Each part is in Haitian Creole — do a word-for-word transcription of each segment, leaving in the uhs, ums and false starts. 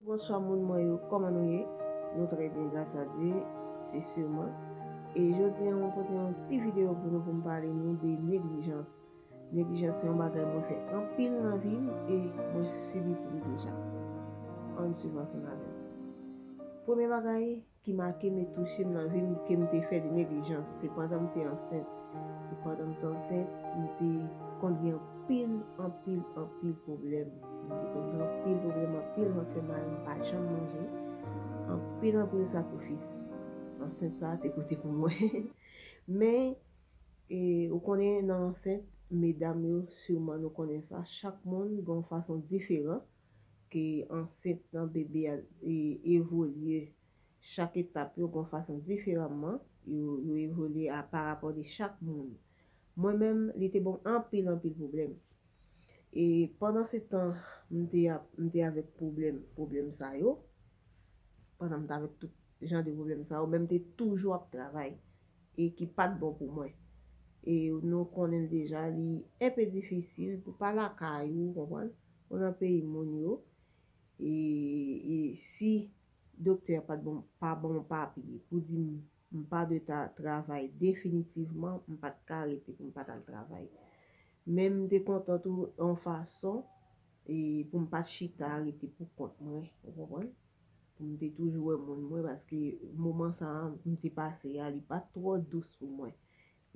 Bonswa moun mwen yo, kòman nou ye? Nou trè byen, gras a Dye, se sèlman. E jodi a, mwen pote yon ti videyo pou nou, pou m pale nou de neglijans. Neglijans se yon bagay mwen fè anpil nan vi m e mwen sibi pou li deja. Ann swiv ansanm avè m. Premye bagay ki make m e touche m nan vi m, ke m te fè de neglijans, se pandan m te ansent. E pandan m te ansent, m te konn gen anpil, anpil, anpil pwoblèm. M te konn gen anpil pwoblèm, anpil vant fè mal, m pa janm manje. Anpil, anpil sakrifis ansent sa a te pote pou mwen. Men, e, ou konnen nan ansent, medam yo, siman nou konnen sa, chak moun gen yon fason diferan ke ansent nan bebe a, e, evolye. Chak etap yo gen yon fason diferaman, yo, yo evolye a pa rapò de chak moun. Mwen menm, li te ban m anpil, anpil pwoblèm. E pandan se tan, m te ap, m te avèk pwoblèm, pwoblèm sa yo. Pandan m te avèk tout jan de pwoblèm sa yo, men m te toujou ap travay. E ki pa t bon pou mwen. E nou konnen l deja, li enpe difisil pou pa lakay ou, konprann? Ou nan peyi moun yo. E, e si doktè a pa t bon, pa ban m papye pou di m, m pa dwe ta travay definitivman, m pa t ka rete pou m pa t al travay. Men m te kontan tou yon fason, e pou m pa t chita rete pou kont mwen, ou konprann? Pou m te toujou wè moun mwen, paske moman sa a m te pase a, li pa t twò dous pou mwen.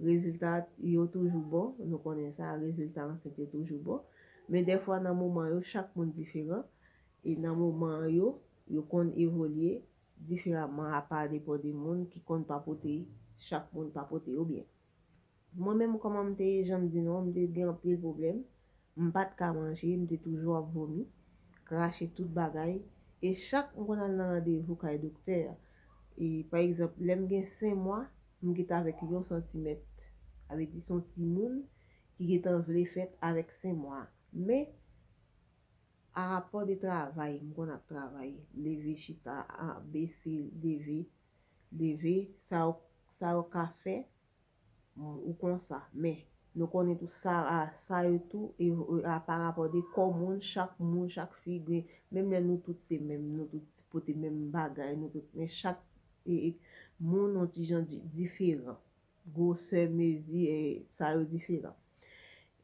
Rezilta yo toujou bon, nou konnen sa, rezilta ansent yo toujou bon. Men dèfwa nan moman yo, chak moun diferan. E nan moman yo, yo konn evolye diferaman, apa depan de moun ki konn pa pote, chak moun pa pote yo byen. Mwen menm, kòman m te ye, jan m di nou an, m te gen anpil pwoblèm. M pa t ka manje, m te toujou ap vomi, krache tout bagay. E chak m konn al nan randevou kay doktè a, e pa egzanp, lè m gen senk mwa, m gentan avèk yon santimèt. Sa vle di se yon timoun ki gentan vle fèt avèk senk mwa. Men, a rapò de travay, m konn ap travay, leve, chita, a, bese, leve, leve, sa yo, sa yo ka fè, ou konsa. Men, nou konnen tou sa, a, sa yo tou, e, e, a, pa rapò de kò moun, chak moun, chak fi, gen, menm lè nou tout se menm, nou tout pote menm bagay, nou tout, men chak, e, e, moun yon ti jan di-, diferan. Gwosè, mezi, e, sa yo diferan.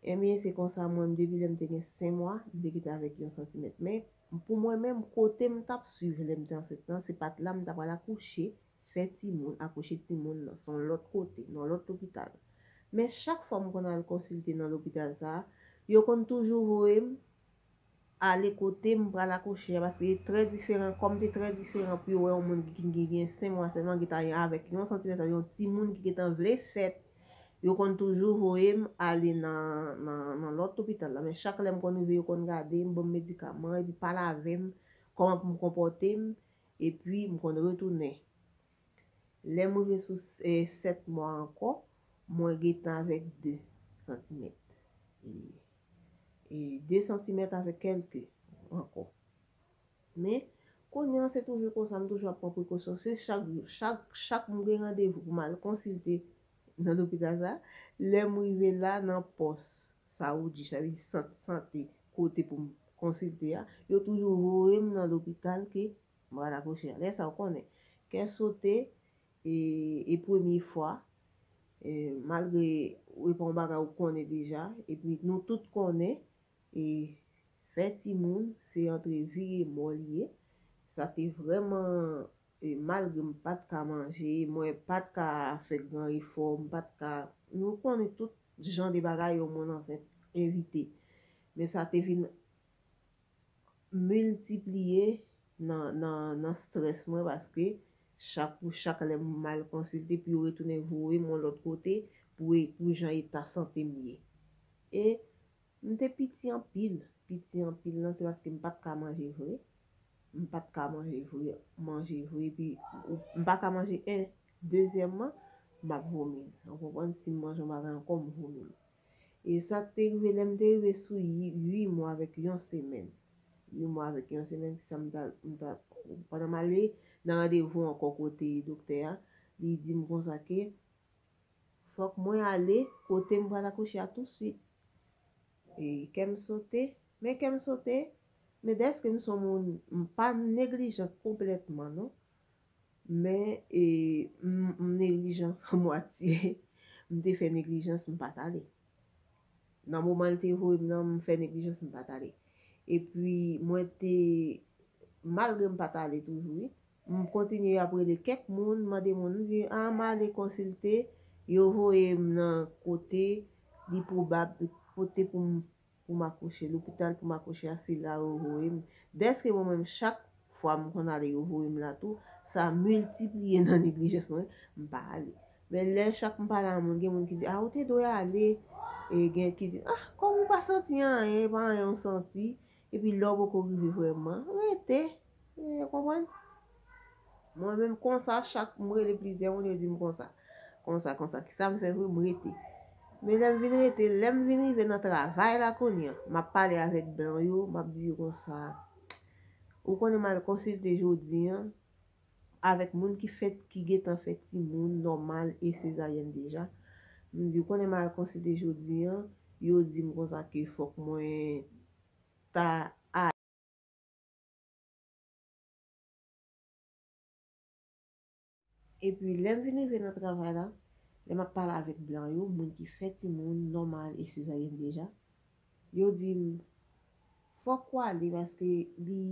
Ebyen, se konsa, mwen, depi lè m te gen senk mwa, m te kite avèk yon santimèt. Men, pou mwen menm, kote m t ap swiv lè m te ansent lan, se pa t la m ta pral akouche, fè timoun, akouche timoun nan, se yon lòt kote, nan lòt lopital. Men chak fwa m konn al konsilte nan lopital sa a, yo konn toujou voye m ale kote m pral akouche a, paske li trè diferan, kòm te trè diferan pou yo wè yon moun ki, ki, ki gen senk mwa sèlman, ki ta avèk yon santimèt, yon timoun ki gentan vle fèt, yo konn toujou voye m ale nan, nan, nan lòt lopital la. Men chak lè m konn rive, yo konn gade m, ban m medikaman, epi pale avè m, kòman pou m konpòte m, epi m konn retounen. Lè m rive sou, eh, sèt mwa ankò, mwen gentan avèk de santimèt. E, e de santimèt avèk kèlke ankò. Men, kounye a, se toujou konsa, m toujou ap pran prekosyon. Se chak jou, chak, chak m gen randevou pou m al konsilte nan lopital sa, lè m rive la, nan pòs Saoudji, sa vle di sant sante, kote pou m konsilte a, yo toujou voye m nan lopital ke m pral akouche a. Lè sa, ou konnen, kè sote, e, e premye fwa, e, malgre e pa yon bagay ou konnen deja, epi nou tout konnen, e, fè timoun, se antre vi e mò li ye. Sa te vrèman, e, malgre m pa t ka manje, mwen pa t ka fè gran efò, m pa t ka, nou konnen tout jan de bagay yon moun ansent evite. Men sa te vin miltipliye nan, nan, nan strès mwen, paske chak, pou chak lè m al konsilte, pou yo retounen voye m yon lòt kote, pou, pou jan eta sante m ye. E m te piti anpil, piti anpil lan, se paske m pa t ka manje vre. M pa t ka manje vre, manje vre, epi ou, m pa ka manje, en, dezyèmman, m ap vomi. Ou konprann, si m manje yon bagay ankò, m vomi. E sa te rive, lè m te rive sou yi-, uit mwa avèk yon semèn. Uit mwa avèk yon semèn, se sa m ta, m ta, pandan m ale nan randevou ankò kote doktè a, li di m konsa ke fòk mwen ale kote m pral akouche a touswit. E kè m sote, men kè m sote, Men dèske m se yon moun, m pa neglijan konplètman, non. Men, e, m, m neglijan mwatye. M te fè neglijans, m pa t ale. Nan moman l te voye m nan, m fè neglijans, m pa t ale. Epi, mwen te, malgre m pa t ale toujou, wi, m kontinye ap rele kèk moun, mande moun, m di, a, m ale konsilte, yo voye m nan kote li pwobab, kote pou m, pou m akouche, lopital pou m akouche a, se la yo voye m. Dèske mwen menm, chak fwa m konn ale, yo voye m la tou, sa miltipliye nan neglijans mwen, m pa ale. Men lè chak m pale a moun, gen moun ki di, a, ou te dwe ale, e gen ki di, a, kòm ou pa santi anyen, e pa anyen ou santi, epi lè w poko rive vrèman, rete, e, konprann? Mwen menm konsa, chak m rele plizyè moun, yo di m konsa. Konsa, konsa, kisa m fè vre, m rete. Men lè m vin rete, lè m vin rive nan travay la kounye a, m ap pale avèk blan yo, m ap di yo konsa, ou konnen m al konsilte jodi a, avèk moun ki fèt, ki gentan fè timoun nòmal e sezaryèn deja. M di, ou konnen m al konsilte jodi a, yo di m konsa ke fòk mwen ta Epi, lè m vin rive nan travay la, lè m ap pale avèk blan yo, moun ki fè timoun nòmal e sezaryèn deja, yo di m, fòk w ale paske li,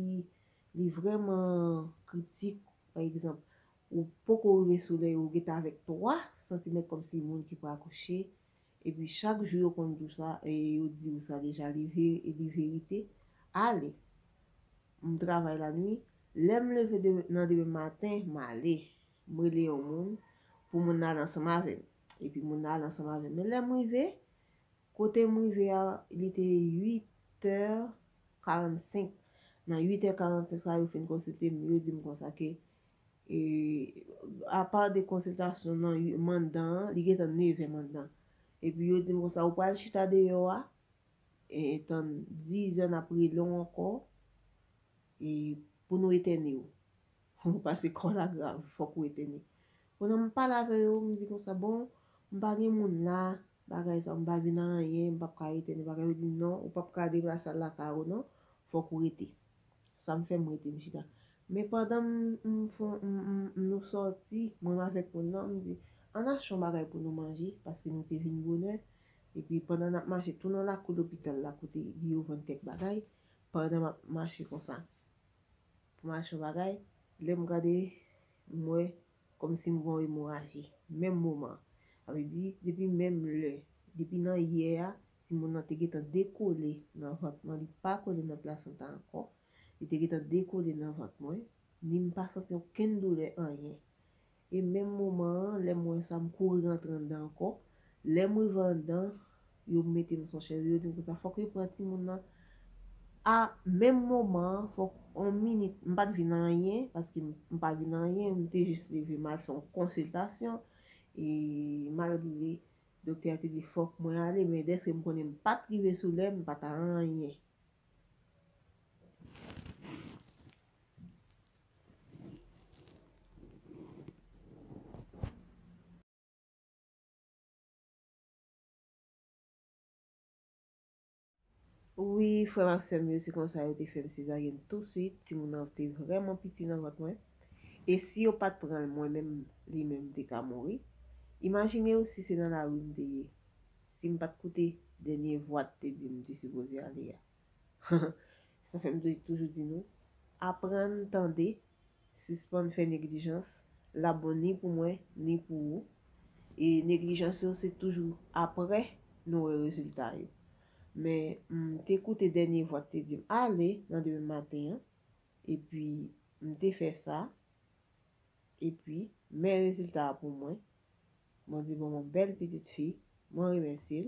li vrèman kritik. Pa egzanp, ou poko rive sou lè, ou gentan avèk twa santimèt kòmsi moun ki pral akouche, epi chak jou yo konn di w sa, e yo di w sa deja, li ve-, li verite, ale. M travay lannuit, lè m leve de-, nan demen maten, m ale. M rele yon moun pou moun nan ale ansanm avè m. Epi moun nan ale ansanm avè m. Men lè m rive, kote m rive a, li te uit è karannsenk. Nan uit è karannsenk sa, yo fin konsilte m, yo di m konsa ke, e, apa de konsiltasyon nan ui-, mandan an, li gentan nèf è mandan. Epi yo di m konsa, ou pral chita deyò a, e, tann diz è n ap rele w ankò, e, pou nou etène w. Paske kò la grav, fòk ou etène. Pandan m pale avè yo, m di konsa, bon, m pa gen moun la, bagay sa, m pa vin anyen, m p ap ka etène, bagay, yo di, non, ou p ap ka deplase al lakay ou, non, fòk ou rete. Sa m fè, m rete, m chita. Men pandan m, m fon, m, m, m, nou sòti, mwen avèk moun nan, m di, ann achte yon bagay pou nou manje, paske nou te vin bonè. Epi pandan n ap mache, tou nan lakou lopital la, kote yo vann kèk bagay, pandan m ap mache konsa, pou m achte yon bagay, lè m gade, m wè kòmsi m gen yon emoraji, menm moman. Sa vle di, depi menm lè, depi nan yè a, timoun nan te gentan dekole nan vant mwen, li pa kole nan plasanta ankò, li te gentan dekole nan vant mwen, ni m pa santi okenn doulè, anyen. E menm moman an, lè m wè sa, m kouri rantre anndan ankò. Lè m rive anndan, yo mete m sou chèz, yo di m konsa, fòk yo pran timoun nan. A menm moman an, fòk yon minit, m pa t vin anyen, paske m, m pa vin anyen, m te jis leve, m al fè yon konsiltasyon, e malgre doktè a te di fòk mwen ale, men dèske m konnen m pa t rive sou lè, m pa ta anyen. Wi, frè m ak sè m yo, se konsa yo te fè m sezaryèn touswit. Timoun nan te vrèman piti nan vant mwen. E si yo pa t pran l, mwen menm, li menm te ka mouri. Imajine w si se nan lari m te ye. Si m pa t koute dènye vwa t te di m te sipoze ale a. Sa fè m toujou di nou, aprann tande, sispann fè neglijans, l ap bon ni pou mwen, ni pou ou. E neglijans yo, se toujou aprè nou wè rezilta yo. Men, m te koute dènye vwa k te di m ale nan demen maten an, epi m te fè sa, epi men rezilta a pou mwen. Bondye ban m yon bèl pitit fi, mwen remèsye l.